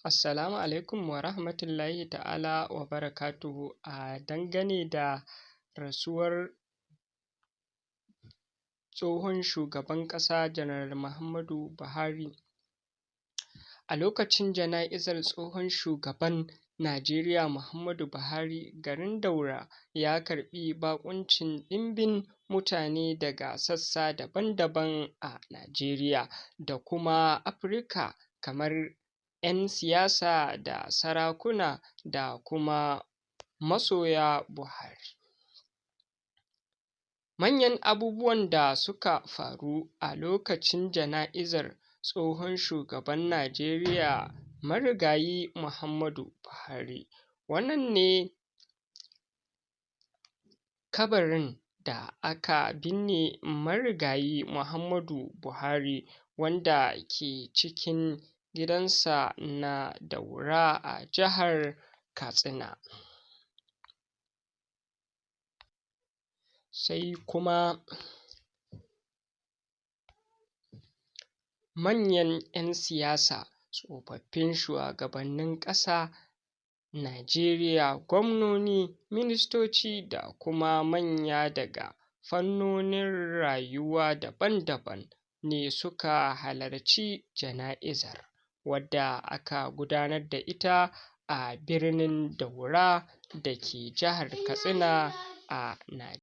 Assalamu alaikum wa rahmatullahi ta'ala wa barakatuhu. A dangane da rasuwar tsohon shugaban ƙasa Janar Muhammadu Buhari. A lokacin jana'izar tsohon shugaban Najeriya Muhammadu Buhari, garin Daura ya karɓi baƙuncin ɗimbin mutane daga sassa daban-daban a Najeriya da kuma Afirka, kamar 'yan siyasa da sarakuna da kuma masoya Buhari. Manyan abubuwan da suka faru a lokacin jana'izar tsohon shugaban Najeriya Marigayi Muhammadu Buhari. Wannan ne kabarin da aka binne Marigayi Muhammadu Buhari, wanda ke cikin gidansa na Daura a jihar Katsina. Sai kuma manyan 'yan siyasa, tsofaffin shuwagabannin ƙasa Najeriya, gwamnoni, ministoci da kuma manya daga fannonin rayuwa daban-daban ne suka halarci jana'izar, wadda aka gudanar da ita a birnin Daura da ke jihar Katsina a.